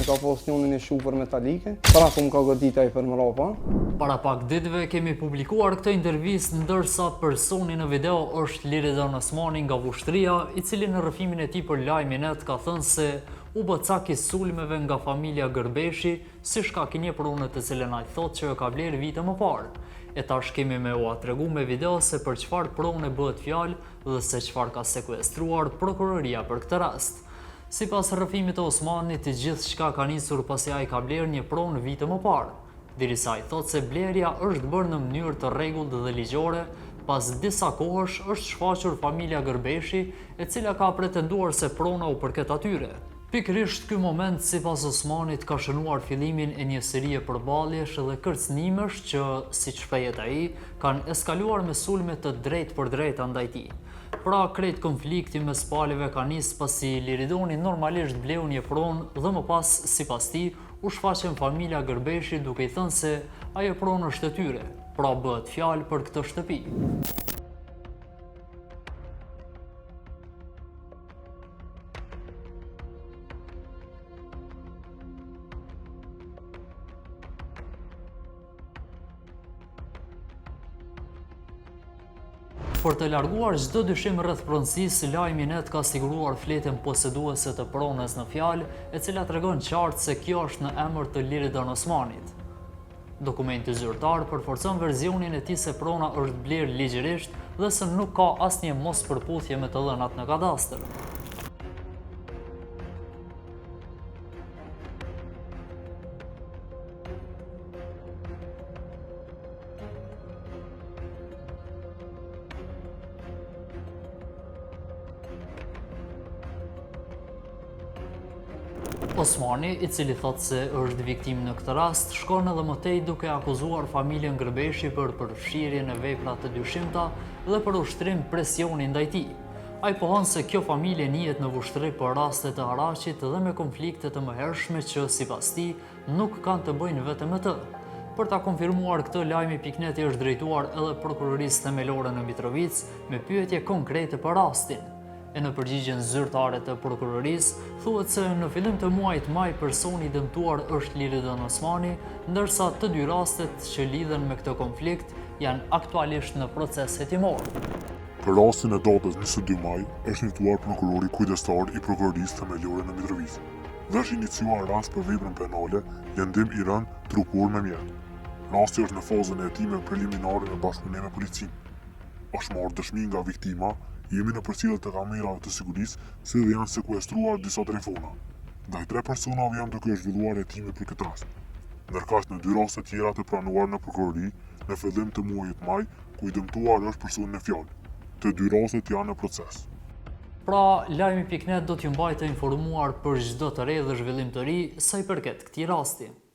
E ka pas njënin një shupër metalike, prapë më ka godit ai për mrapa. Para pak ditëve kemi publikuar këtë intervistë ndërsa personi në video është Liridon Osmani nga Vushtrria, i cili në rrëfimin e tij për Lajmi Net ka thënë se u bë cak i sulmeve nga familja Gërbeshi si shkak i një prone të cilën ai thotë që e ka blerë vite më parë. E tash kemi me ua tregu me video se për çfarë prone bëhet fjalë dhe se çfarë ka sekuestruar prokuroria për këtë rast. Sipas rrëfimit të Osmanit, gjithçka ka nisur pasi ai ka blerë një pronë vite më parë. Derisa ai thotë se blerja është bërë në mënyrë të rregullt dhe ligjore, pas disa kohësh është shfaqur familja Gërbeshi, e cila ka pretenduar se prona u përket atyre. Pikërisht ky moment sipas Osmanit ka shënuar fillimin e një serie përballjesh dhe kërcënimesh që, siç shprehet ai, kanë eskaluar me sulme të drejtpërdrejta ndaj tij. Pra, krejt konflikti mes palëve ka nis pasi Liridoni normalisht bleu një pronë dhe më pas, sipas tij, u shfaqën familja Gërbeshi duke i thënë se ajo pronë është e tyre, pra bëhet fjalë për këtë shtëpi. Për të larguar çdo dyshim rreth pronësisë, Lajmi Net ka siguruar fletën poseduese të pronës në fjalë, e cila tregon qartë se kjo është në emër të Liridon Osmanit. Dokumenti zyrtar përforcon versionin e tij se prona është blerë ligjërisht dhe se nuk ka asnjë mospërputhje me të dhënat në kadastër. Osmani, i cili thotë se është viktimë në këtë rast, shkon edhe më tej duke akuzuar familjen Gërbeshi për përfshirje në vepra të dyshimta dhe për ushtrim presioni ndaj tij. Ai pohon se kjo familje njihet në Vushtrri për raste të haraçit dhe me konflikte të mëhershme që, sipas tij, nuk kanë të bëjnë vetëm me të. Për ta konfirmuar këtë, Lajmi pikë net i është drejtuar edhe Prokurorisë Themelore në Mitrovicë me pyetje konkrete për rastin. E në përgjigjen zyrtare të prokurorisë, thuhet se në fillim të muajit maj personi i dëmtuar është Liridon Osmani, ndërsa të dy rastet që lidhen me këtë konflikt janë aktualisht në proces hetimor. Për rastin e datës 22 maj është njoftuar prokurori kujdestar i Prokurorisë Themelore në Mitrovicë dhe është iniciuar rast për veprën penale lëndim i rëndë trupor me mjet. Rasti është në fazën e hetimeve preliminare në bashkëpunim me policinë. Është marrë dëshmi nga viktima, jemi në përcjellje të kamerave të sigurisë si dhe janë sekuestruar disa telefona. Ndaj tre personave janë duke u zhvilluar hetime për këtë rast. Ndërkaq në dy raste tjera të pranuar në prokurori në fillim të muajit maj, ku i dëmtuar është personi në fjalë. Të dy rastet janë në proces. Pra, Lajmi pikë net do t'ju mbajë të informuar për çdo të re dhe zhvillim të ri sa i përket këtij rasti.